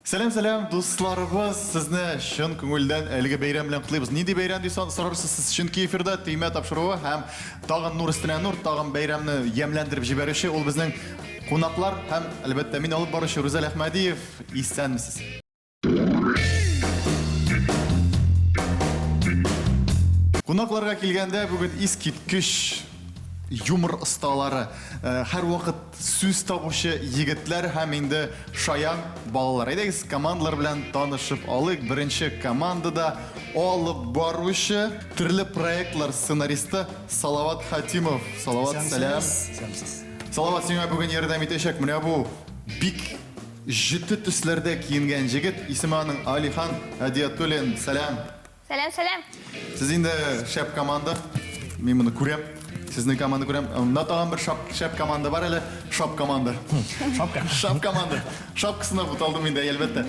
Сәлам, сәлам, дусларыбыз! Сезне чын күңелдән әлеге бәйрәм белән котлыйбыз. Нинди бәйрәм дип сорарсыз сез? Чөнки эфирда Төймә тапшыруы һәм тагын нур өстенә нур, тагын бәйрәмне ямьләндереп җибәрүче ул безнең кунаклар һәм, әлбәттә, мин алып баручы Рүзәл Әхмәдиев. Исәнмесез! Кунакларга килгәндә, бүген искиткеч юмор осталары, һәрвакыт сүз табучы егетләр һәм инде шаян балалар. Әйдәгез, командалар белән танышып алыйк. Беренче командада алып баручы, төрле проектлар сценаристы Салават Хатимов. Салават, сәлам. Исәнмесез. Салават, сиңа бүген ярдәм итәчәк. Менә бу бик җете төсләрдә киенгән җегет. Исеме аның Алихан Әдиятуллин. Сәлам. Сәлам, сәлам. Сез инде шәп команда. Мин моны күрәм. Сезнең команда күрәм. Менә тагын бер шәп, шәп команда бар әле. Шап команда. Шапка. Шап команда. Шапкасына буталдым инде, әлбәттә.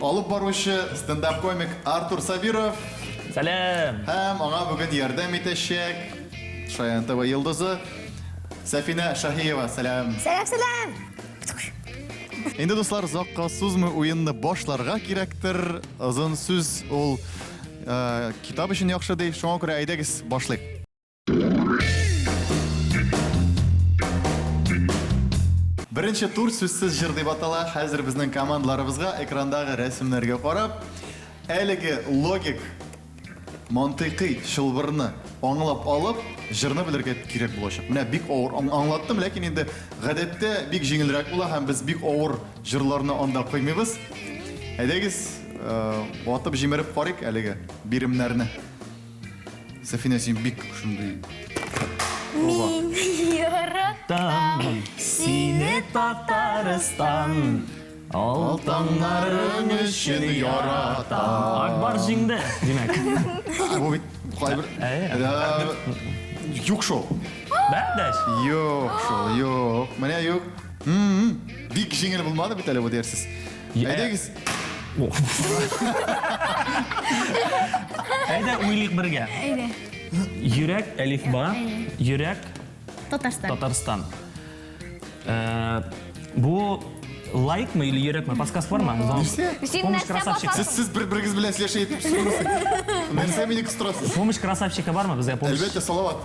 Алып баручы стендап комик Артур Сабиров. Сәлам. Һәм аңа бүген ярдәм итәчәк Шаян ТВ йолдызы Сәфинә Шаһиева. Сәлам. Сәлам, сәлам. Инде, дуслар, озакка сузмый уенны башларга кирәктер. Озын сүз ул э, китап өчен яхшы ди. Шуңа күрә әйдәгез башлыйк. Беренче тур сүзсез җыр дип атала. Хәзер безнең командаларыбызга экрандагы рәсемнәргә карап, әлеге логик Мантыйкый чылбырны аңлап алып, җырны белергә кирәк булачак. Менә бик авыр аңлаттым, ләкин инде гадәттә бик җиңелрәк була һәм без бик авыр җырларны анда куймыйбыз. Әйдәгез, ватып җимереп карыйк әлеге биремнәрне. Сәфинә, син бик шундый Мин яратам сине, Татарстан. Ал таңнарың өчен яратам. Акбар җиңде, димәк. Бу бит кайбер. Юк шул. Бәдәш. Юк шул, юк. Менә юк. Бик җиңел булмады бит әле бу дәрсез. Әйдәгез. Әйдә уйлыйк бергә. Әйдә. Йөрәк, әлифба, йөрәк, Татарстан. Татарстан. Э, бу лайкмы или йөрәкме? Подсказка бармы? Нәрсә? Син Помощь нәрсә красавчика. Сез сез бер-берегез белән сөйләшә итеп Нәрсә мине кыстырасыз? Помощь красавчика бармы безгә? Помощь. Әлбәттә, Салават.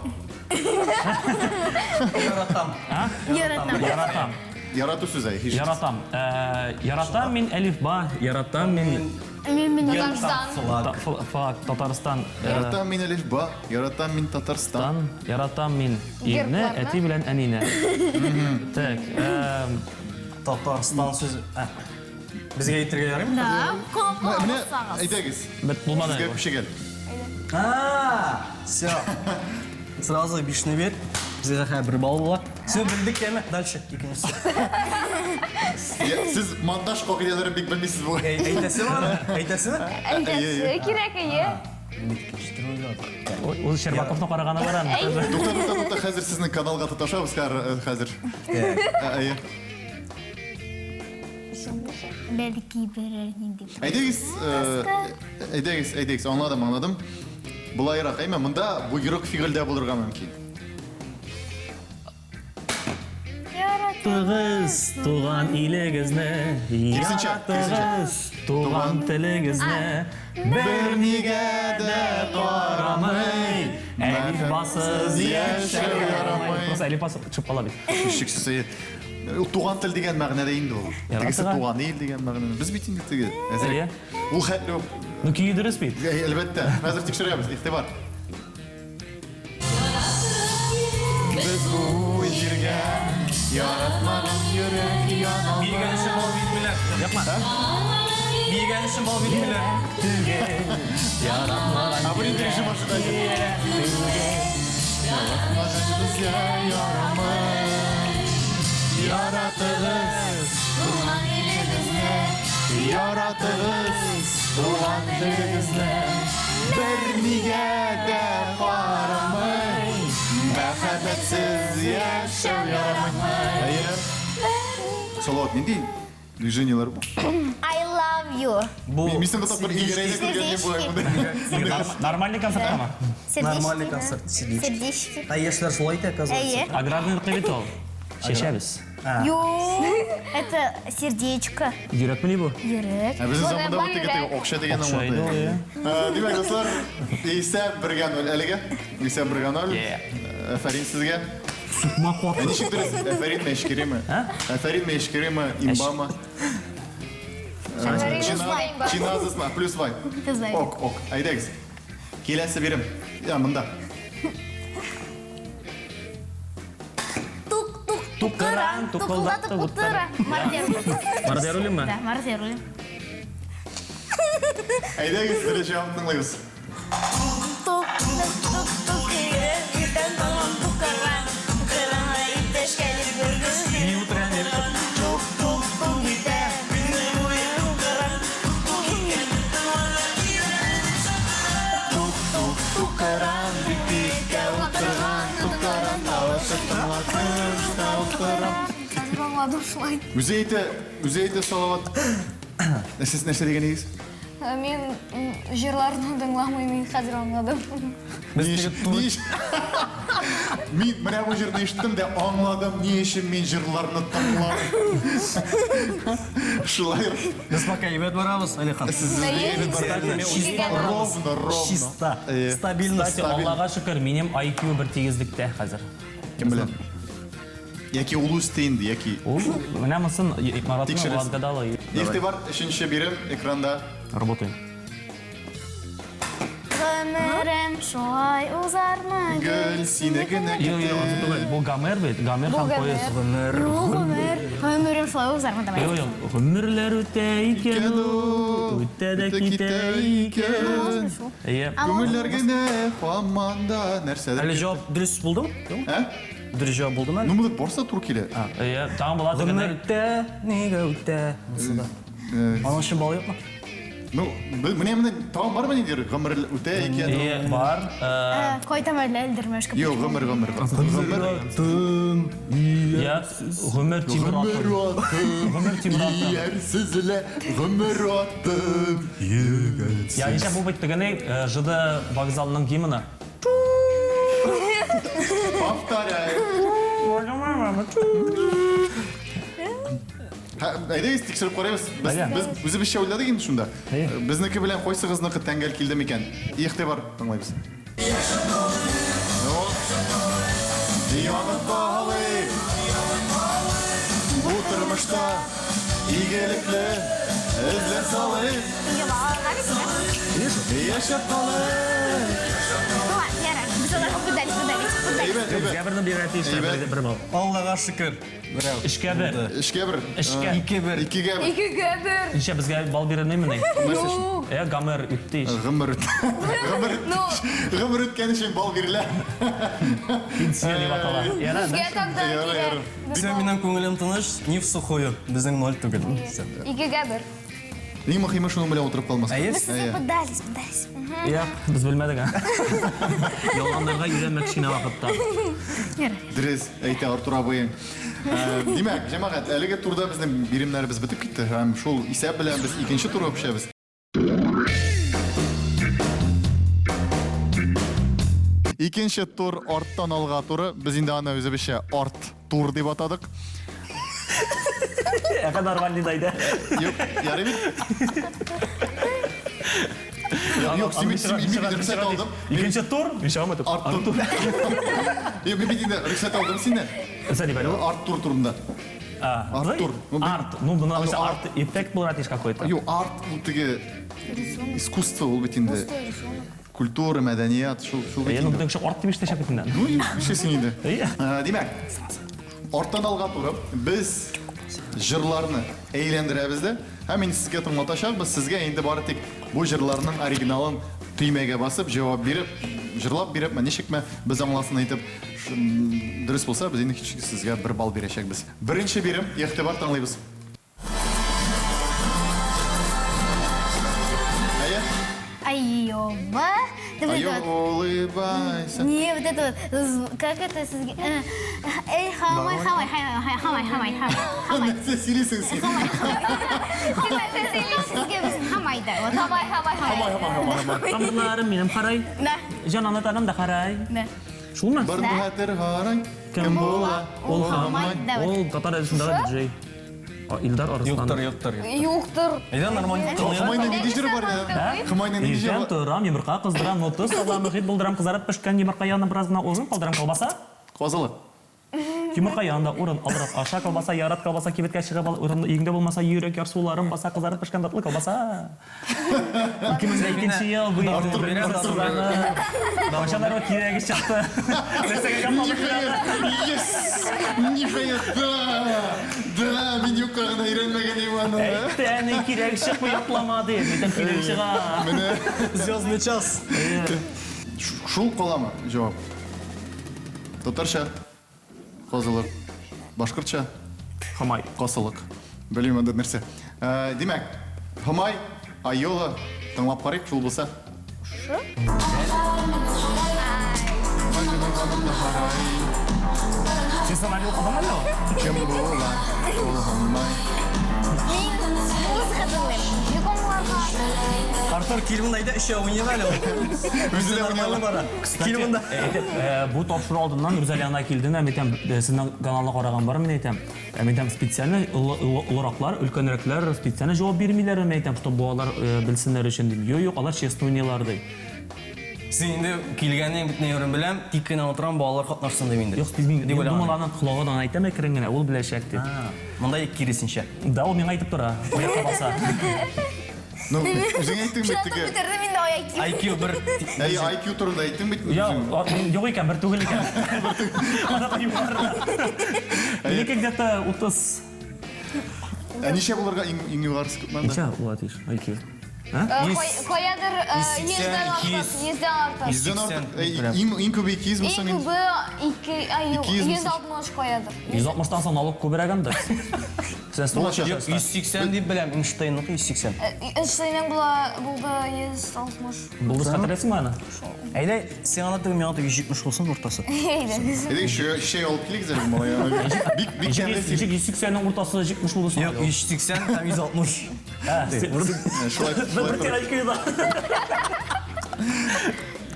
Яратам. А? Яратам. Яратам. Ярату сүзе. һич. Яратам. Э, яратам мин әлифба, яратам мин Мин мин Татарстан. Флаг. Флаг, Татарстан. Э, Яратам мин әлифба, яратам мин Татарстан. Тан, яратам мин ирне, Гербларны. әти белән әнине. Так, эм, Татарстан сүзе. Ә. Безгә әйтергә ярыймы? Да. Менә, менә, әйдәгез. Бер булмады. Сезгә күчик әле. А, все. Сразу бишне бир. Безгә хәзер бер балл була. Все, белдек яме. Дальше, икенчесе. Я, Сез монтаж кагыйдәләрен бик белмисез бугай. Әйтәсеме аны? Әйтәсеме? Әйтәсе кирәк, әйе. Мин икенче төр уйладым. Ул Щербаковны караганы бар аны. Тукта, тукта, тукта, хәзер сезнең каналга тоташабыз хәзер. Әйе. Бәлки берәр нинди. Әйдәгез, әйдәгез, әйдәгез, аңладым, аңладым. Болайрак, әйме, монда боерык фигыль дә булырга мөмкин. Яратыгыз туган илегезне, яратыгыз туган телегезне. Бернигә дә карамый, Әлифбасыз яшәү ярамый. Просто әлифбасы төшеп кала бит. Һичшиксез, әйе. Ул туган тел дигән мәгънәдә инде ул. Тегесе туган ил дигән мәгънәдә. Без бит инде теге. Әзрәк. Ул хәтле үк. Ну, көе дөрес бит. Әлбәттә. Хәзер тикшерәбез. Игътибар. Без бу җиргә яратмаган йөрәк яналмас. Биргән өчен бал бирмиләр. Якма. Биргән өчен бал бирмиләр. Яратмаган Ә бу нинди режим ожидания? Яратмаган безгә ярамый. Яратыгыз туган илегезне, яратыгыз туган җирегезне. Бернигә дә карамый, мәхәббәтсез яшәү ярамый. Әйе. Салават, нинди движениеләр бу? I love you. Бу Мин соңгы тапкыр Игорь күргән бугай. Нормальный концерттамы? Нормальный концерт. Сердечки. Ә яшьләр шулай итә, оказывается. Әйе. Аграрный бит ул. Чәчәбез. Юк, это сердечко. Йөрәкмени бу? Йөрәк. Ә безнең заманда бу теге теге акча дигән Акча иде ул, аңлата. иә. Димәк, дуслар, исәп бергә ноль әлегә. Исәп бергә ноль. Yeah. Афәрин сезгә. Сукма Ә каты. ничек дөрес? Афәринме, эшкереме? Ә? Афәринме, эшкереме, имбамы? Афәрин, Чиназысмы? Плюс вай. Плюс вай. Ок, ок. Әйдәгез. Киләсе бирем. Я, монда. Тук, тук, Тукыран, тукыран, тукылдатып тукылдатып утыра. Марат Яруллин. Марат Яруллинмы? Да, Марат Яруллин. Әйдәгез, беренче җавап тыңлыйбыз. Тук, тук, тук, тук, ирен, иртән таңым тукыран. Тукыранга иптәш кәлеп бер гөл. Ни утыра, ни? Тук, тук, тук итә, көне буе тукыран. Тук иткән Тук, тук, тукыран, бик-биккә утырган, тукыран, тавышы тыңлатып, та утырам. Хәзер аңладым шулай. Үзе әйтә, үзе әйтә Салават. Сез нәрсә дигән идегез? Мин җырларны тыңламыйм, мин хәзер аңладым. Без Ни теге өчен- туры ни өчен- Мин менә бу җырны ишеттем дә аңладым, ни өчен мин җырларны тыңламыйм. Шулай. Без пока әйбәт барабыз, Алихан. Сез Чиста. Ровно, ровно. Чиста. Э, Стабильно. Кстати, Аллага шөкер, минем IQ бер тигезлектә хәзер. Кем белә? Яки ул үсте инде, яки. Ул менә монысын Маратны Тикшерәсең. отгадала. Игътибар, өченче бирем экранда. Работаем. Гомерем шулай узармы? Гөл сине генә Юк, юк, аны түгел. Бу Гомер бит. Гомер Бу һәм Гомер. поезд. Гомер. Юк, гомер. Гомерем шулай узармы, давай. Юк, юк. Гомерләр үтә икән ул, үтә дә китә икән. Әйе. Күңелләр генә һаман да нәрсәдер. Әле җавап дөрес булдымы? Юк. Ә? Дөрес җавап булдымы әле? Ну, монда барса туры килә. Әйе, тагын була Гомер тегендә. үтә, нигә үтә? Монысы да. Аның өчен балл юкмы? Ну, менә менә тагын бармы ниндидер гомер үтә икән. Әйе, бар. Кайтам әллә элдермешкә. Юк, гомер, гомер. Гомер. Тым. Я, гомер тимер Гомер атым. атым. Гомер тимер атым. Иярсез лә гомер атым. Я, ничә бу бит тегене ЖД вокзалының гимны. Повторяю. Һә, Әйдәгез тикшереп карыйбыз. Без, Әйдә. без үзебезчә уйладык инде шунда. Әйе. Безнеке белән кайсыгызныкы тәңгәл килде микән? Игътибар, тыңлыйбыз. Ну, янып калыйк. Бу тормышта игелекле эзләр салыйк. Яшәп калыйк. Ну ладно, ярар. Без аларга пытались, пытались, пытались. Әйбәт, әйбәт. Безгә берне бирергә тиеш, Әйбәт. бер балл. Аллага шөкер. Берәү. Өчкә бер. Өчкә бер. Өчкә. Ике бер. Икегә бер. Икегә бер. Ничә безгә балл бирелмиме ни? Нәрсә өчен? Э, гомер үтте ич. Гомер үт. Гомер Ну. Гомер үткән өчен балл бирелә. Пенсия дип атала. Ярар, Безгә тогда Ярар, ярар. кирәк. Все, минем күңелем тыныч, не в сухую. Безнең ноль түгел. Все. Икегә бер. Иң мөһиме шуның белән утырып калмаска. Әйе. Без сезгә пытались, пытались. Юк, без белмәдек. а. Ялганнарга өйрәнмәк кечкенә вакытта. Ярар. Дөрес әйтә Артур абыең. Димәк, җәмәгать, әлеге турда безнең биремнәребез бетеп китте һәм шул исәп белән без икенче турга күчәбез. Икенче тур арттан алга туры. Без инде аны үзебезчә арт тур дип атадык. Әгә нормальный да иде. Юк, ярый бит. Юк, юк, син бит син бит рөхсәт алдым. Икенче тур, ничә итеп? Арт тур. Юк, мин бит инде рөхсәт алдым синнән. Нәрсә дип әле ул? Арт тур турында. А, Арт тур. Ну, бит- Арт. Ну, бу Ну, нәрсә арт. арт эффект булыр тиеш какой-то. Юк, арт ул теге искусство ул бит инде. Культура, мәдәният, шул шул бит Әйе, ну инде. бүтән кеше арт дип ишетәчәк бит инде. Ну, ишесең инде. Әйе. Димәк, арттан алга турып, без җырларны әйләндерәбез дә, һәм инде сезгә тыңлатачакбыз. Сезгә инде бары тик бу җырларның оригиналын төймәгә басып, җавап биреп, җырлап биреп, ничекме без аңласын әйтеп, дөрес булса, без инде һичшиксез сезгә бер балл бирәчәкбез. Беренче бирем, игътибар тыңлыйбыз. Әйе. Айоба. Да вот Айо, это вот. улыбайся. Не, вот это вот, как это, эй, хамай, хамай, хамай, хамай, хамай, хамай, хамай. Нәрсә сөйлисең син? Сезгә без хамай да, вот. Хамай, хамай, Хамай, хамай, хамай, хамай. Тамырларым минем карай. Да, Җананы таным да карай. да. Шулмы? Бар бу хәтер харай. Кем була? Ул Хамай. Ул татар радиосындагы диджей. Илдар Арысланов. Юктыр, юктыр. Юктыр. Әйдә нормально тыңлыйк. Хамайның нинди җыры бар ya? Хамайның нинди җыры Иртән бар? торам, йомырка кыздырам, ноты салам, мөхит булдырам, кызарып пешкән йомырка янына бераз гына урын калдырам, колбаса. Казылы. Йомырка янында урын алдырып, аша колбаса, ярат колбаса, кибеткә чыгып ал, урынны өеңдә булмаса, йөрәк ярсуларым баса, кызарып пешкән татлы колбаса. 2002 ел бу инде. Кайчаннар кирәге чыкты. Нәрсәгә калмады. Ниһаять! Yes! Ниһаять, да! Да, мин юкка гына өйрәнмәгән идем аны. Әйтте, әни кирәге чыкмый, ятлама ди. Әйтәм, кирәге чыга. Менә Звездный час. шул каламы җавап? Татарча казылык, башкортча Хамай. касылык. Белмим анда нәрсә. Димәк, Хамай, Айола тыңлап карыйк, шул булса. Син сценарий укыдың әле? Кем була? Ул Хамай. Мин музыка тыңлыйм. Юк аңларга. Артур, кил монда, әйдә, өчәү уйныйк әле. Үзе дә Нормально бара. Кил монда. Әйтеп, бу тапшыру алдыннан Рүзәл янына килдем, мин әйтәм, сезнең каналны караган бар, мин әйтәм. Мин әйтәм, специально олыраклар, өлкәнрәкләр специально җавап бирмиләр, мин әйтәм, чтобы балалар белсеннәр өчен дип. Юк, юк, алар честно уйныйлар ди. Син инде килгәнең бит нәйрен беләм, тик кенә утырам, балалар катнашсын дип инде. Юк, мин Дип уйлаган. думаларның колагына әйтәм әкрен генә, ул беләчәк дип. Монда киресенчә. Да, ул миңа әйтеп тора. Аякка баса. Ну, үзең әйттең бит теге. Күтәрдем инде аяк кием. IQ бер. Әй, IQ турында әйттең бит Я, үзең. юк икән, бер түгел икән. Ана югары. Минеке где-то 30. Ә ничә булырга иң иң югарысы күпме анда? Ничә була тиеш IQ? Каядыр 100дән артык, 100дән артык. Йөздән артык. Иң иң күбе 200 Иң мусың? күбе 2, ай юк, 200 мусың? 160 каядыр. 160-тан соң налог күбрәк анда. Сез Булачак. Юк, 180 дип беләм, Эйнштейнныкы 180. Эйнштейннең була булды 160. Булды хәтерләсеңме аны? Әйдә, син ана түгел, миңа түгел 170 булсын уртасы. Әйдә. Әйдә, шәй алып килегез әле малай. Бик бик тәмле. Ничек 180-нең уртасы 70 булды соң? Юк, 180 һәм 160. Шулай Бер шулай. тирә ике йөз.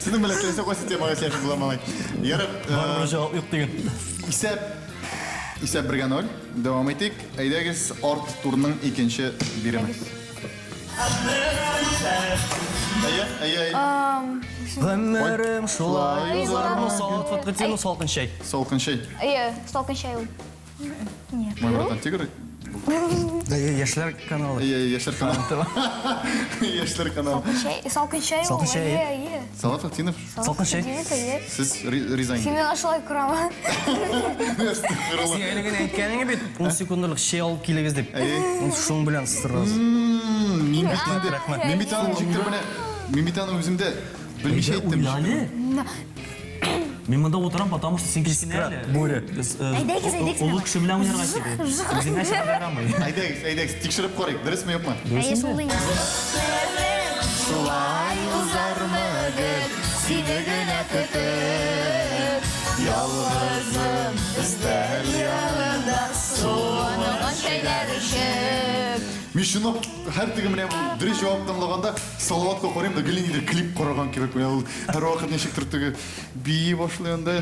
Сезнең белән теләсә кайсы темага сөйләшеп була малай. Ярар, Барыбер җавап юк дигән. исәп исәп 1-0. Дәвам итик. Әйдәгез, арт турның икенче биреме. Әйе, әйе, әйе. Гомерем шулай узармы? узармы? Салават Фәтхетдинов салкын чәй. Салкын чәй. Әйе, салкын чәй ул. Мой братан тигр. Яшьләр каналы. Әйе, яшьләр каналы. Яшьләр каналы. Чәй, салкын чәй ул. Салкын чәй, Әйе, әйе. Салават Фәтхетдинов, Салкын чәй. Әйе. сез ризайн. Син миңа шулай күрәме? Әстәгъфирулла. Син әле генә әйткәнең бит, 10 секундлык чәй алып килегез дип. Әйе. Ул шуның белән сразу. Мин бит инде, мин бит аны ничектер менә, мин бит аны үзем дә белмичә әйттем. Уйлали. Мин монда утырам, потому что син кечкенә әле. Бүре. Без, Әйдәгез, әйдәгез, Олы кеше белән уйнарга кирәк. Үзеңә чыгарга ярамый. Әйдәгез, әйдәгез, тикшереп карыйк, дөресме юкмы? Әйе, шул инде. Шулай узармы гел, сине генә көтеп, ялгызым өстәл янында Суынган чәйләр эчеп. Мин шуны һәр теге менә бу дөрес җавап тыңлаганда Салаватка карыйм да гел ниндидер клип караган кебек менә ул һәрвакыт ничектер теге бии башлый анда.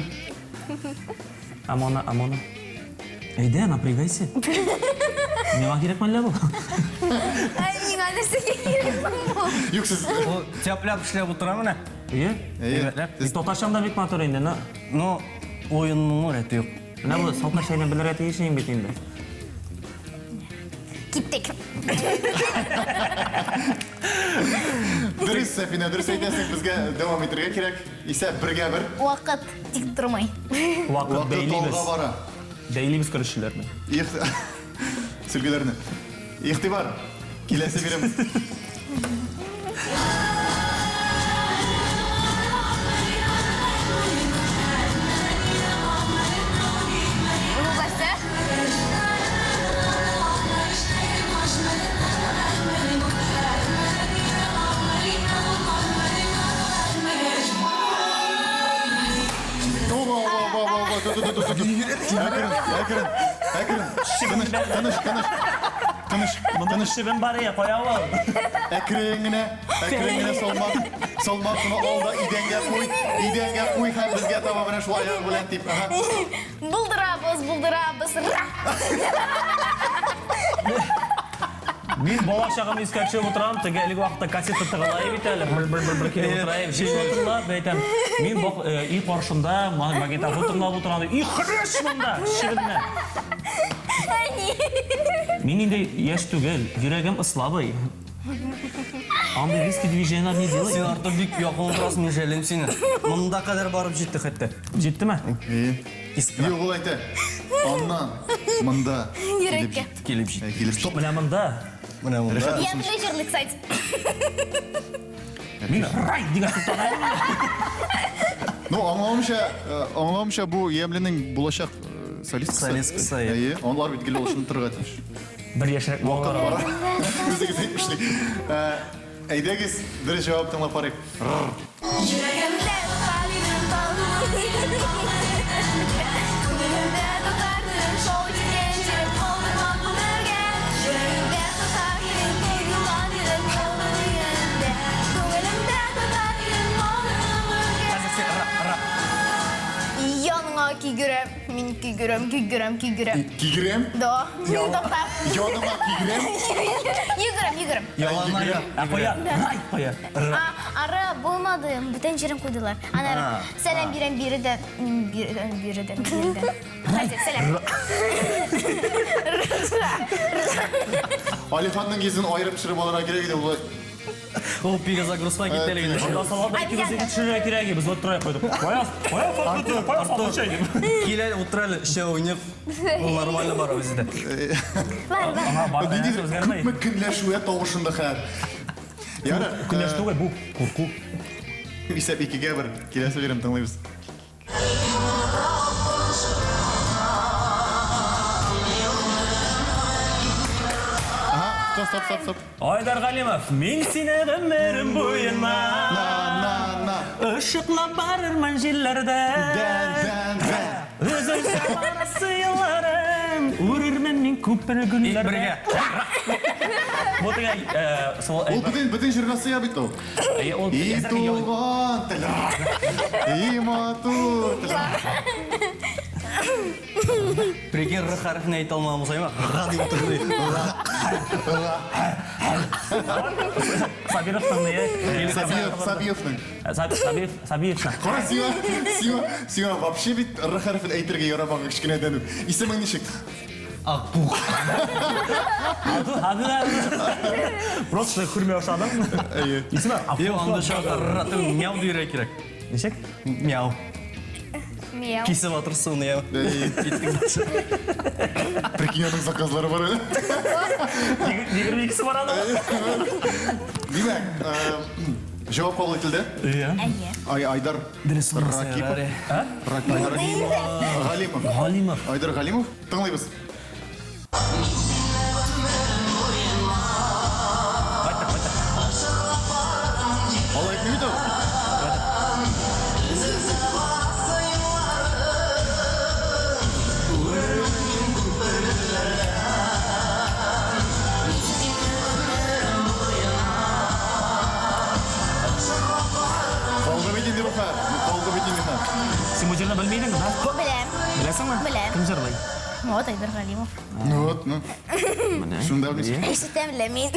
Амона, Амона. Әйдә, напрягайся. Миңа кирәкме әллә бу? Ай, миңа нәрсәгә кирәк бу? Юк, сез Ул тяп-ляп эшләп утыра менә. Әйе. Әйе. Әйбәтләп. Сез татарчаң да бик матур инде, но Но уенның рәте юк. менә бу салкын чәйне белергә тиешсең бит инде. Киттек. Дөрес, Сәфинә, дөрес әйтәсең, безгә дәвам итәргә кирәк. Исәп 1-1. Вакыт тик тормый. Вакыт Вакыт алга бәйлибез. бара. Бәйлибез көрәшчеләрне. Сөлгеләрне. Игътибар. Киләсе бирем. Бу нәрсә? Оба, оба, оба, оба, ту, ту, ту, ту, ту. Әкрен, әкрен, әкрен. Тыныч, тыныч, тыныч. Тыныч, Монда тыныч. чебен бар я, кая ул? Әкрен генә, әкрен генә салмак, салмак кына ал да идәнгә куй, идәнгә куй һәм безгә таба менә шул аяк белән тип. Ага. Булдырабыз, булдырабыз. Ра! Мин бала чагымны искә төшереп утырам, теге элек вакытта кассета тыгыла бит әле, бер бер бер бер килеп утыра, шул тыңлап, әйтәм, мин бак өй каршында магнитофон тыңлап утырам, и хрыш монда, чебеннән. Әни. Мин инде яшь түгел, йөрәгем слабый. Андый резкий движениелар не делай. Син артык бик якын утырасың, мин жәллим сине. Монда кадәр барып җитте хәтта. Җиттеме? Искра. Юк, ул әйтә. Аннан монда Йөрәккә. Килеп җитте. Килеп җитте. Менә монда. Менә монда. Ямьле җырлый, кстати. Мин рай дигән сүз Ну, аңлавымча, аңлавымча бу Ямьленең булачак солисткасы. Солисткасы, әйе. Әйе, алар бит гел алышынып торырга тиеш. Бер яшьрәк Вакыт балалар. бара. Үзегез әйтмешли. Әйдәгез, дөрес җавап тыңлап карыйк. Йөрәгемдә тотар идем Күңелемдә тотар идем шау иткән җирем калдырмам күңелгә. Йөрәгемдә тотар идем тойгылар идем күңелемдә. Күңелемдә тотар идем калдырмам күңелгә. Хәзер син ра, ра. Яныңа кигерәм, мин кигерәм, кигерәм, кигерәм. Кигерәм? Да. Туктап. Яныма кигерәм? Йөгерәм, йөгерәм. Яланаяк. Ә кая? Рай кая? А, ары булмады, бүтән җирен куйдылар. Анары сәлам бирәм биредән, биредән, биредән, биредән. Хәзер сәлам. Алифанның йөзен аерып төшереп алырга кирәк иде ул. Ул перезагрузка китте әле генә. Анда салада икебезгә төшерергә кирәк иде, без вот троек куйдык. Кая, кая факты, кая факты дип. Кил әле, утыр әле, эчә уйнап. Ул нормально бара үзе дә. Бар, бар. Аңа бар, Ниндидер үзгәрмәй. күпме көнләшү тавышында хәзер. Ярар. Көнләш түгел, бу курку. Исәп 2-1. Киләсе бирем тыңлыйбыз. Ага, стоп, стоп, стоп, стоп. Айдар Галимов, мин сине гомерем буена На, на, на. Ышыклап барырмын җилләрдә. Дән, дән, дән. Өзелсә барасы елларым, үрермен мин күпер гөлләрдә. Бергә. Бу теге, сол Ул бөтен бөтен җырга сыя бит ул. Ул И туган тел. И матур тел. Прикинь, Р хәрефен әйтә алмаган булсам, Р дип утырды. Сабировның не? Сабиев, Сабиевның. Сабиев, Сабиевның. Кара, сиңа, сиңа, сиңа вообще бит Р хәрефен әйтергә ярамаган кечкенәдән үк. Исемең ничек? Акбук. Просто күрмәй ошадым. Әйе. Исеме Юк, анда чакта Р түгел, мяу дияргә кирәк. Ничек? Мяу. Мяу. Кисеп атырсың, мяу. Әйе. Киттек дальше. Прикинь, аның заказлары бар әле. 22-се бар аның. Димәк, җавап кабул ителде. Иә. Әйе. Ай, Айдар Дөрес булмаса Ракипов. ярар. Ракипов. Галимов. Галимов. Айдар Галимов. Тыңлыйбыз. Кайттык, кайттык. Алай әйтми бит ул. Калды бит инде бу хәл. Калды бит инде хәл. Син бу җырны белмидеңме, да? Беләм. Беләсеңме? Беләм. Кем җырлый? Вот Айдар Галимов. Ну вот, ну. Шунда белмисең. Ишетәм лә мин.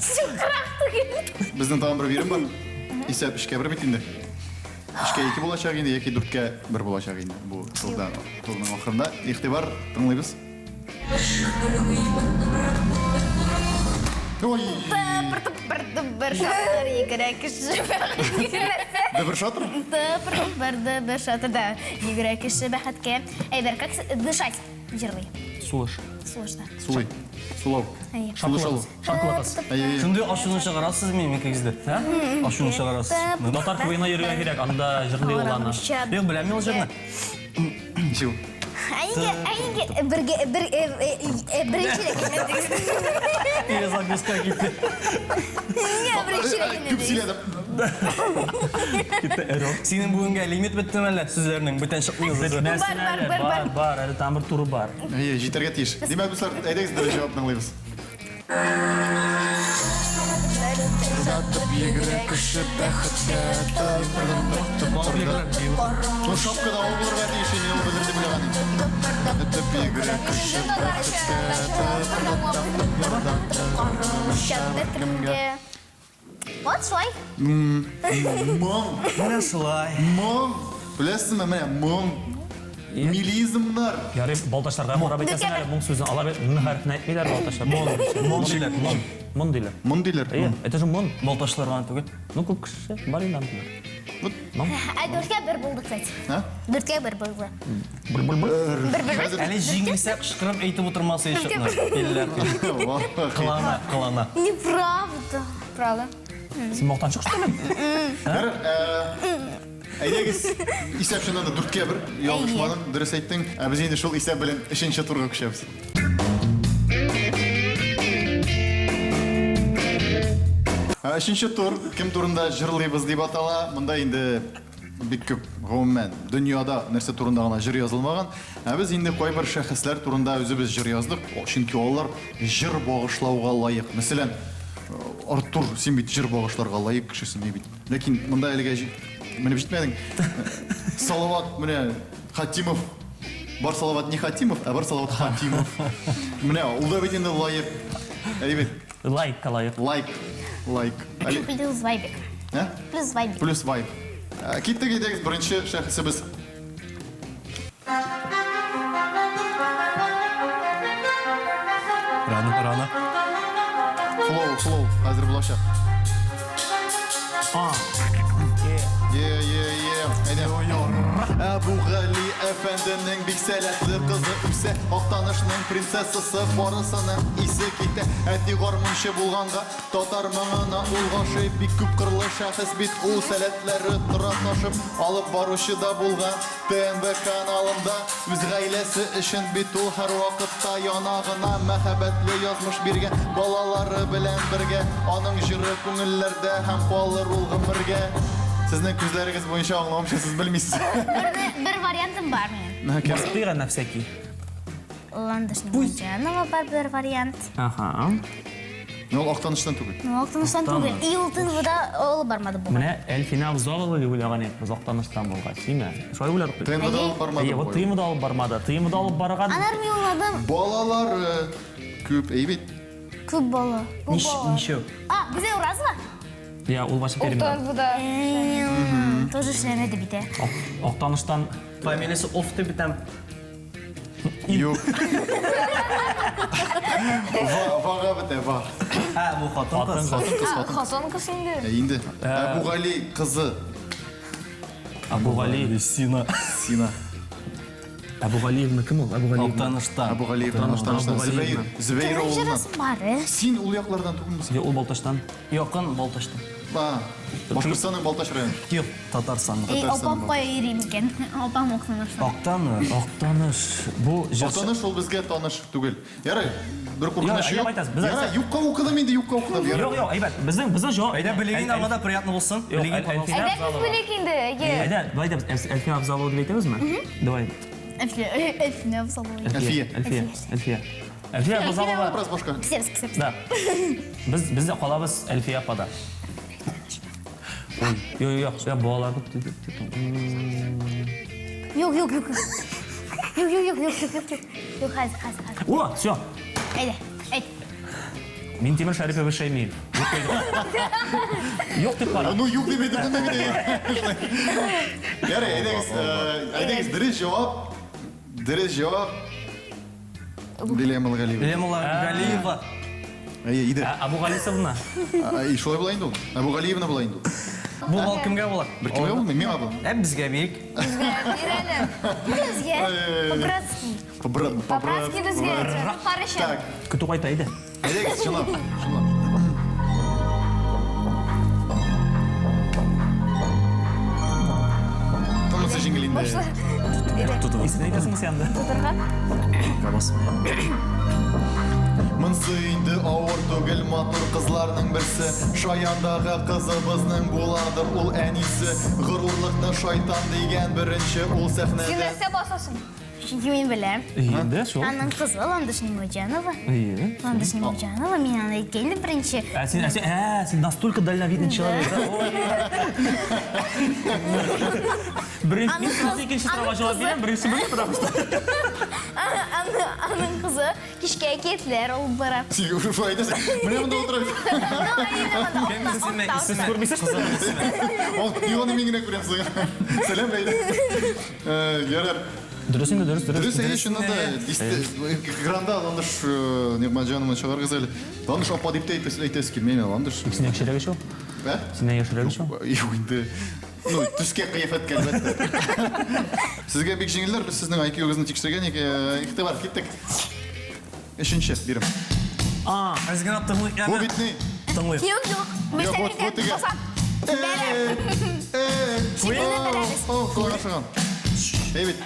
Чукрак түгел. Безнең тагын бер бирем бар. Исәп 3-1 бит инде. 3-2 булачак инде яки 4-1 булачак инде бу турда. Турның ахырында. Игътибар, тыңлыйбыз. Ой! Тыпыр тыпыр тыпыр шатыр йөгерә кеше бәхеткә. Дөбер шатыр? Тыпыр тыпыр дөбер шатыр да йөгерә кеше бәхеткә. Әйбер, как дышать җырлый. Сулыш. Сулышта. Сулый. Сулау. Әйе. Сулыш алу. Шаркылатасыз. Әйе, әйе. Шундый ачуны чыгарасыз мин икегез дә. Ачуны чыгарасыз. Татар квына йөрергә кирәк, анда җырлый ул аны. Юк, беләм мин ул җырны. Ничек ул? Ә нигә, ә нигә бергә бер беренче рәкәмә Перезагрузка китте. Нигә беренче рәкәмә? Күп сөйләдем. Китте эррор. Синең бүгенгә лимит беттеме әллә сүзләрнең? Бүтән чыкмый Бетмәсен Бар, бар, әле, бар, бар, бар. бар, әле тагын бер туры бар. Әйе, җитәргә тиеш. Димәк, дуслар, әйдәгез дөрес җавапны тыңлыйбыз. Озатып йөгерә кеше бәхеткә. Ну, шапкада ул булырга тиеш, мин ул белер дип уйлаган идем. Озатып йөгерә кеше бәхеткә. Кемгә? Вот шулай. Моң. Менә шулай. Моң. Беләсезме, менә моң. Мелизмнар. Ярый, балтачларга карап әйтәсең әле, моң сүзен. Алар бит н хәрефен әйтмиләр балтачлар. Мон. Мон диләр. Мон. Мон диләр. Мон диләр. Әйе, это же мон. Балтачлар гына түгел. Ну, күп кеше бар инде андыйлар. Вот. Ә 4-1 булды, кстати. А? 4-1 булды. Бер бер бер. Бер бер. Хәзер Әле җиңелсә кычкырып әйтеп утырмасы ишетне. Кылана, кылана. Неправда. Правда. Син мактанчык что ли? Бер, әйдәгез, исәп чыннан да 4-1, ялгышмадым, дөрес әйттең. Ә без инде шул исәп белән өченче турга күчәбез. Ә, Өченче тур кем турында җырлыйбыз дип атала. Монда инде бик күп гомумән дөньяда нәрсә турында гына җыр язылмаган. Ә без инде кайбер шәхесләр турында үзебез җыр яздык, чөнки алар җыр багышлауга лаек. Мәсәлән, Артур, син бит җыр багышларга лаек кешесең бит. Ләкин монда әлегә менеп җитмәдең. Салават менә Хатимов. Бар Салават не Хатимов, ә бар Салават Хатимов. Менә ул да бит инде лаек. Әйбәт. Лайкка лаек. Лайк. Лайк. Али- Плюс вайбик. Ә? Плюс вайбик. Плюс вайб. Ә, Киттек әйдәгез беренче шәхесебез. Рано, рано. Флоу, флоу, хәзер булачак. А. Е, е, е. Әйдә. Әбу Гали әфәнденең бик сәләтле кызы үсә. Актанышның принцессасы барысының исе китә. Әти гармунчы булганга татар моңына ул гашыйк. Бик күп кырлы шәхес бит ул, сәләтләре тора ташып, алып баручы да булган. ТНВ каналында үз гаиләсе өчен бит ул һәрвакытта яна гына. Мәхәббәтле язмыш биргән балалары белән бергә. Аның җыры күңелләрдә һәм калыр ул гомергә. Сезнең күзләрегез буенча аңлавымча, сез белмисез. Бер, бер вариантым бар минем. Кем? Бастыра на всякий. Ландыш Нигъмәтҗанова бар бер вариант. Ага. Ну, ул Актаныштан түгел. Ну, Актаныштан түгел. И ул ТНВда алып бармады бу. Менә Әлфинә Авзалова дип уйлаган идек без Актаныштан булгач, димә. Шулай уйладык бит. ТНВда алып бармады. Әйе, вот ТНВда алып бармады. ТНВда алып барган. Анар мин уйладым. Балалары күп, әй бит. Күп бала. Нич, ничәү? А, Гүзәл Уразова? Я, ул башы Пермьдә. Тоже эшләмәде бит, ә. Актаныштан Фамилиясе Оф дип битәм. Юк. Ва, вага бетә, ва. Ә, бу хатын-кыз. Хатын-кыз, хатын. Хатын-кыз инде. Ә, Инде. Әбу Гали кызы Абугали. Сина. Сина. Әбугалиевна кем ул? Әбугалиевна. Актаныштан. Әбу Гали Актаныштан. Әбугалиевна. Зөбәер, Зөбәер Кемнең авылыннан. җырысы бар, э? Син ул яклардан түгелмесең? Юк, ул Балтачтан. Якын Балтачтан. А, Башкортстанның Балтач районы. Юк, Татарстаннан. Эй, Татарстаннан апам кая йөри микән? Апам Актаныштан. Актаныш. Актаныш. Бу җырчы. Актаныш ул безгә таныш түгел. Ярай, бер куркыныч Ярай, юк. әйтәбез, без Ярай, әйтсәк. юкка укыдым инде, юкка укыдым. Ярай. Юк, юк, әйбәт. Безнең безнең җавап. Әйдә белеген аңа да приятно булсын. Юк, Белеген Әл- Әлфинә Әйдә без Авзалова. белик инде. Әйе. Әйдә, былай әйтәбез. Әлфинә Авзалова дип әйтәбезме? Давай. Әлфия, Әлфия Авзалова. Әлфия. Әлфия. Әлфия. Әлфия Авзалова. Образ башка. Кисәбез, кисәбез. Да. Без без дә калабыз Әлфия апада. Ой, юк, юк, юк, балалар Юк, юк, юк. Юк, юк, юк, юк, юк, юк, юк. Юк, хәзер, хәзер, хәзер. О, все. Әйдә, әйт. Минтимер Шәрипович Шәймиев. Юк дип кара. Ну, юк дип әйтеп булмый бит. Ярай, әйдәгез, әйдәгез, дөрес җавап. Дөрес җавап. Лилия Малгалиева. Лилия Галиева. Әйе, иде. Абугалисовна. Ә, Шулай була инде ул. Әбугалиевна була инде ул. Бу бал кемгә була? Бер кемгә булмый, миңа бу. Ә безгә бирик. Бирәлем. Безгә. По-братски. По-брат, По-братски безгә. Хорошо. Так, Көтү кайта иде. әйдәгез, чынлап, чынлап. Тынысы җиңел инде. Исемен әйтәсеңме син анда? Тотырга. Монсы инде авыр түгел матур кызларның берсе. Шаяндагы кызыбызның буладыр ул әнисе. Горурлыкны шайтан дигән беренче ул Син сәхнәдә. нәрсә басасың? Чөнки мин беләм. Инде шул. Аның кызы Ландыш Нимаҗанова. Әйе. Ландыш Нимаҗанова, мин аны әйткән идем беренче. Ә син, ә син, ә, син настолько дальновидный человек, да? Ой. Беренче, мин сразу икенче сорауга җавап бирәм, беренче белмим, потому что. Аның кызы кичке әкиятләр алып бара. Син шулай әйтәсең. Менә монда утыра. Кем исеме? Исеме. Күрмисез, что ли? Ул аны мин генә күрәм сезгә. Сәлам, Ләйлә. Ярар. Дөрес инде, дөрес, дөрес. Дөрес, әйе, чыннан да, экранда Ландыш Нигъмәтҗанованы чыгарыгыз әле. Ландыш апа дип тә әйтәсе килми, Ландыш. Синнән яшьрәк ич ул. Ә? Синнән яшьрәк ич ул. Юк инде. Ну, төскә, кыяфәткә, әлбәттә. Сезгә бик җиңелләр, без сезнең IQ-гызны тикшергән идек. Игътибар, киттек. Өченче бирем. А, Әз генә тыңлыйк Бу әле. бит ни? Тыңлыйк. Юк, юк. Юк, вот, вот теге. Сине беләбез. О, колак ашыган. Әй бит.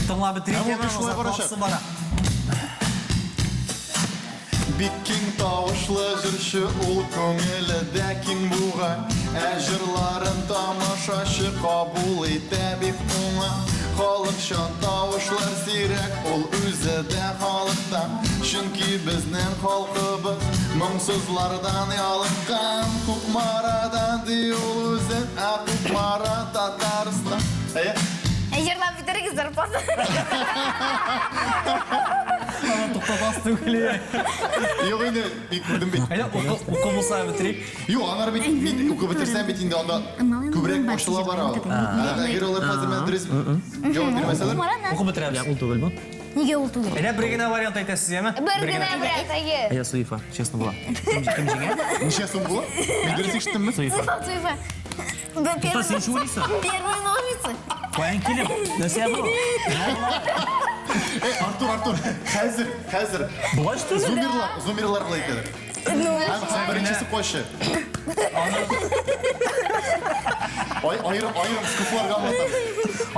Тыңлап бетерик, Ә ул яме, шулай барачак. озак бара. Бик киң тавышлы җырчы ул, күңеле дә киң бугай. Ә җырларын тамашачы кабул итә бик уңай. Халыкчан тавышлар сирәк, ул үзе дә халыктан. Чөнки безнең халкыбыз моңсызлардан ялыккан. Кукмарадан ди ул үзе, ә Кукмара Татарстан. Әйе. Җырлап бетерегез, зарплата. Туктатасы түгел. Юк инде, мин күрдем бит. Әйдә, укы, укы булса бетерик. Юк, аннары бит мин укып бетерсәм бит инде анда күбрәк ачыла бара ул. Әгәр алар хәзер менә дөрес җавап бирмәсәләр, Укып бетерәбез. Ул түгел бу. Нигә ул түгел? Әйдә, бер генә вариант әйтәсез, яме? Бер генә вариант, әйе. Әйе, Суифа, честно була. Кем кем җиңә? ничә сум була? Мин дөрес ишеттемме? Суифа. Цифра, цифра. Да, Тукта, син ничего уйлыйсың? Первые ножницы. Каян килеп? Нәрсә бу? Эй, Артур, Артур, хәзер, хәзер. Болай что ли? Зумерлар, зумерлар болай әйтәләр. Ну, Һәм беренчесе кайчы? Ай, аерым, аерым скуфларга аңлатам.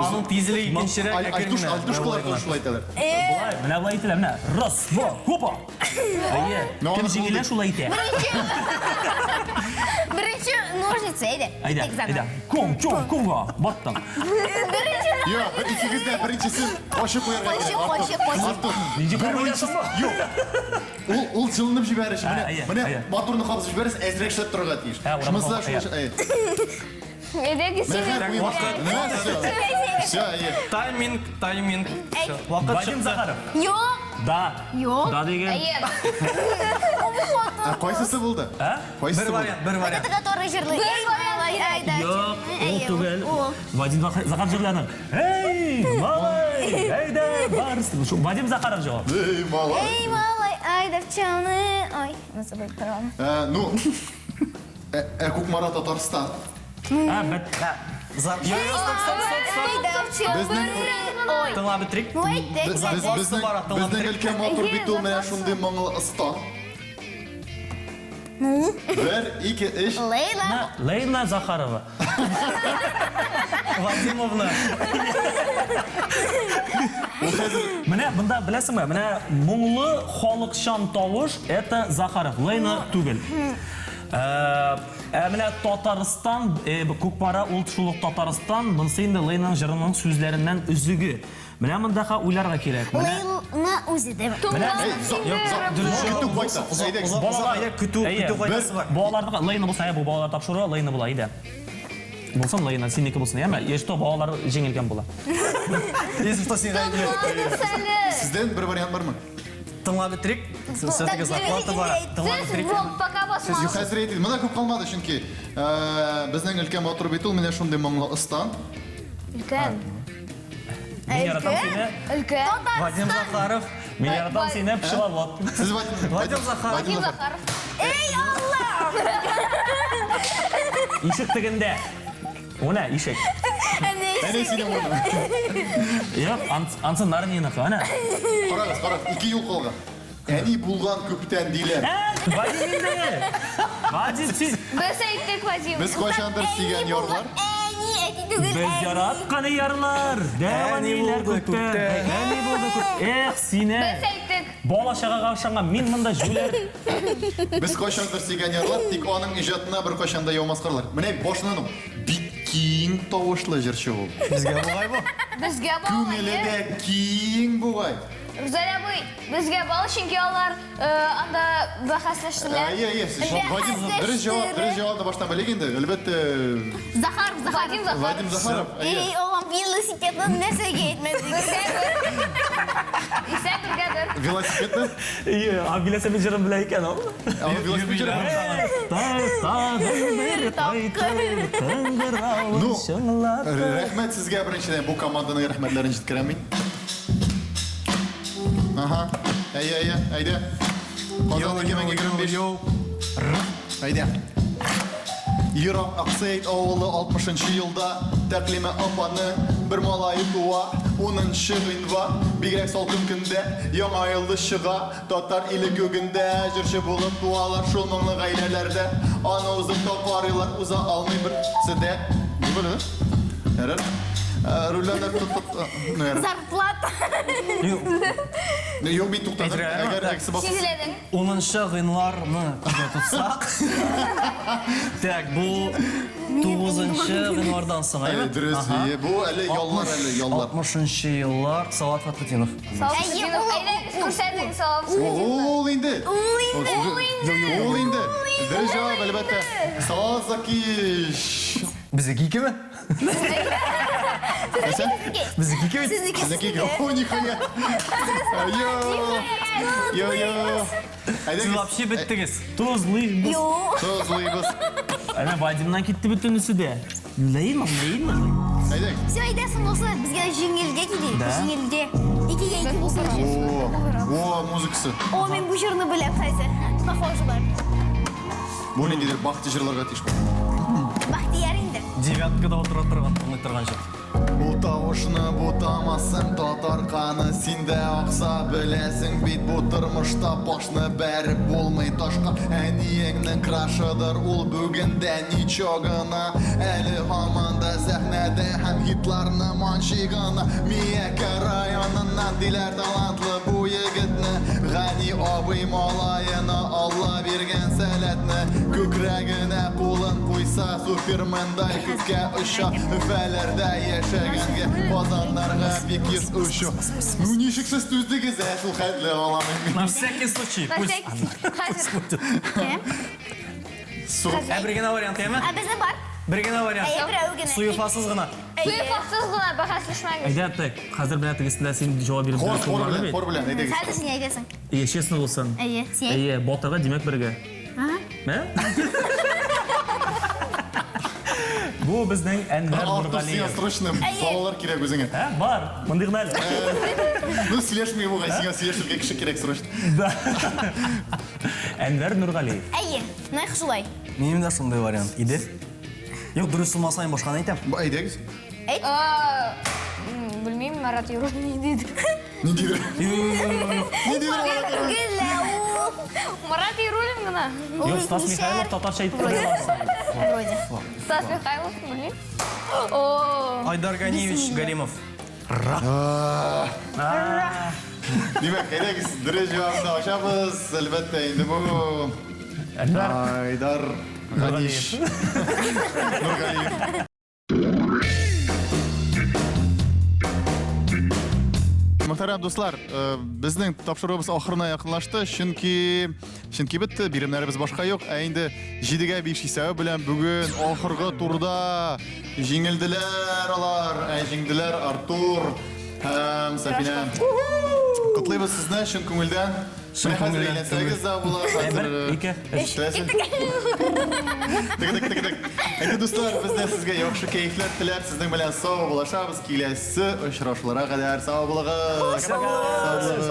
Аның тизлеге икенчерәк, Ай- әкрен Айтуш, генә. альтушкалар да шулай әйтәләр. Болай, менә болай әйтелә, менә. Раз, два, хопа. Әйе. Ну, Кем аны җиңелә, булды. шулай әйтә. Беренче ножницы, әйдә. Әйдә, әйдә. Ком, чом, комга. Баттың. Беренче Юк, бер икегез дә беренчесен кайчы куярга Кайчы, кирәк. Артур, кайчы, кайчы. Артур, Нинди куясың бу? Юк. Ул ул җылынып җибәрер өчен. Ә, Менә, әйе, менә әйе. моторны кабызып җибәрәсез, әзрәк эшләп торырга тиеш. Ә, урамда Шунысы да кабызып, шул, әйе. Әйдәгез Менә сине. хәзер куеп Менә, всё. Всё, әйе. Тайминг, тайминг. Всё, Вакыт Вадим чыкты. Захаров. Юк. Да. Юк. Да дигән. Әйе. Ә кайсысы булды? Ә? Кайсысы Бер булды? вариант, бер Вот вариант. это который җырлый. Бер Эй, вариант малай, кирәк. айда. Юк, ул Әйе, түгел. Ул. Вадим Захаров җырланың. Эй, малай, әйдә, барс. Шу Вадим Захаров җавап. Эй, малай. Эй, малай, айда в челны. Ой, мы забыли про Ә, ну, ә, ә Кукмара Татарстан. А, бет. За- Юк, юк, стоп, стоп, стоп, стоп. Айда в челны. Безнең- Ой. Тыңлап бетерик. Ну, әйттек. Без, без, Запасы безнең, бар, тыңлап безнең бетерик. өлкә матур бит ул менә шундый моңлы оста. Бер, ике, өч. Лейла. Лейла Захарова. Вадимовна. Ул хәзер Менә монда беләсеңме, менә моңлы халыкчан тавыш это Захаров, Лейна түгел. Ә менә Татарстан, Кукмара ул шул ук Татарстан, монысы инде Лейнаның җырының сүзләреннән өзеге. Менә монда ха уйларга кирәк. Менә Лейла үзе дә. Эй, зо, зо, көтү кайта. Әйдәгез. Озак, озак, әйдә, көтү, Әйе. көтү кайтасы бар. Балаларның Лейна булса, әйе, бу балалар тапшыруы Лейна була, әйдә. Булсын Лейна, синеке булсын, яме? Если что, балалар җиңелгән була. Если что, син гаепле. Сездән бер вариант бармы? Тыңлап бетерик. Все-таки зарплата бар. Тыңлап Сез бетерик. вот пока Юк, басмагыз. хәзер әйтик. Монда күп калмады, чөнки безнең өлкә матур бит ул менә шундый моңлы оста. Өлкән. Мин яратам сине, Өлкән. Вадим Захаров. мин яратам сине, пчеловод. Сез Вадим, Вадим Захаров. Вадим Захаров. Эй, Алла! Ишек тегендә. Менә ишек. Әнә синең моны. Юк, ансы Нарниныкы, әнә. Карагыз, карагыз, ике юл калган. Әни булган күптән диләр. Ә, Вадим инде. Вадим син. Без әйттек Вадим. Без кайчандыр сөйгән ярлар. Әни, әти түгел, Без әни. яраткан ярлар, Әни дәваниләр булды күктән. күктән. Әни булды күк. Эх, сине. Без әйттек. Бала чагага охшаган мин монда җүләр. Без кайчандыр сөйгән ярлар, тик аның иҗатына бер кайчан да яумас карлар. Менә башыннан ук бик киң Иң тавышлы җырчы ул. Безгә бугай бу. Безгә бал. Күңеле дә киң бугай. Рүзәл абый, безгә бал, чөнки алар анда бәхәсләштеләр. Әйе, әйе, сез Вадим, дөрес җавап, дөрес җавапны баштан белик инде. Әлбәттә, Захаров, Захаров. Вадим Захаров. Вадим Захаров. Әйе. Эй, оған велосипедны нәрсәгә әйтмәдек? Исә бергә бер. Велосипедны? Ие, а велосипед җырын белә икән ул. Ә, велосипед җыры. Тагын бер кайтыр кыңгыравын Ну, чыңлатып. Рәхмәт сезгә беренчедән бу команданың рәхмәтләрен җиткерәм мин. Ага. Әйе, әйе, әйдә. Казан 2025. Әйдә. Ерак Аксәет авылы 60 елда Тәкълимә апаның бер малае туа. 10 гыйнвар, бигрәк салкын көндә яңа йолдыз чыга. Татар иле күгендә җырчы булып туалар шул моңлы гаиләләрдә. Аны узып та карыйлар, уза алмый берсе дә. Ни булды? Ярар. Рульләрдә тотып, ну, ярар. Зарплата. Юк, мин туктадым. Әйтергә Әгәр әксе басса. Сизеләдең. 10 гыйнварны күздә тотсак. Так, бу 9 гыйнвардан соң, әйеме? Әйе, дөрес. Ага. Әйе, бу әле яллар әле, яллар. 60 еллар Салават Фатхутдинов. Салават Әйе, Фатхутдинов. ул, Әйдә, күрсәтең Салават Фатхутдиновны. Ул инде. Ул инде. Ул инде. Ул инде. Дөрес җавап, әлбәттә. Салават Закиевич. Безнеке икеме? Нәрсә? Безнеке ике бит. Сезнеке, Сезнеке ике. О, ниһаять. Йо. Йо, йо. Сез Әйдәгез. вообще беттегез. Тозлыйбыз. Юк. Тозлыйбыз. Әнә Вадимнан китте бөтенесе дә. Ләйме, ләйме? Әйдәгез. Все, әйдә соң булса, безгә җиңелгә килик. Да. Җиңелгә. Икегә ике булсын. О, о, музыкасы. О, мин бу җырны беләм хәзер. Похоже бар. Бу ниндидер бахти җырларга тиеш бу. Бахтияр инде. Девяткада утыра торган, тыңлый торган җыр. Бу тавышны бутамасын татар каны синдә акса беләсең бит бу тормышта башны бәреп булмый ташка әниеңнең крашыдыр ул бүген дә ничо гына әле һаман да сәхнәдә һәм хитларны манчый гына Миякә районыннан диләр талантлы бу егетне Гани абый малаена Алла биргән сәләтне күкрәгенә кулын куйса супермендай күккә оча Өфәләрдә яшәгәнгә Казаннарга бик еш оча. Ну ничек сез түздегез ә шул хәтле аламын мин. На всякий случай, На пусть. всякий случай. Хәзер. Кем? Сугып Ә бер генә вариант, әйеме? Ә безнең бар. Бер генә вариант. Әйе, берәү генә. Суефасыз гына. Суефасыз гына бәхәсләшмәгез. Әйдә, так, хәзер менә тегесендә син җавап биреп хор дөрес хор булмады белән, бит. хор белән әйдәгез. Хәзер син әйтәсең. Әйе, честно булсын. Әйе, син. Әйе, батырга димәк бергә. Ага. Мә? Бу безнең Әнвәр Артур, сиңа Нургалиев. срочно Әйе. балалар кирәк үзеңә. Ә, бар, мондый гына әле. Ну сөйләшми бугай, сиңа сөйләшергә кеше кирәк срочно. Да. Әнвәр Нургалиев. Әйе, нәкъ шулай. Минем дә шундый вариант иде. Юк, дөрес булмаса, мин башканы әйтәм. Әйдәгез. Белмим, Марат Юруллин ниндидер. Ниндидер. Ниндидер Марат Яруллин. Түгел лә ул. Марат Яруллин гына. Ул Юк, Стас мишәр. Михайлов татарча әйтеп Вроде. тора. Стас Михайлов, белмим. О, Айдар Ганиевич Галимов. Димәк, әйдәгез, дөрес җавапны ачабыз. Әлбәттә, инде бу Әнвәр Айдар Ганиш. Нургалиев. Мөхтәрәм дуслар, безнең тапшыруыбыз ахырына якынлашты, чөнки чөнки бетте, биремнәребез башка юк. Ә инде 7-гә 5 исәбе белән бүген ахыргы турда җиңелделәр алар. Ә җиңделәр Артур һәм Сафинә. Котлыйбыз сезне чын күңелдән. Чын күңелдән. Әйләнсәгез дә була. Бер, ике, өч. Тик, тик, тик, тик. Әйдә, дуслар, без дә сезгә яхшы кәефләр теләп, сезнең белән сау булашабыз. Киләсе очрашуларга кадәр сау булыгыз. Сау булыгыз.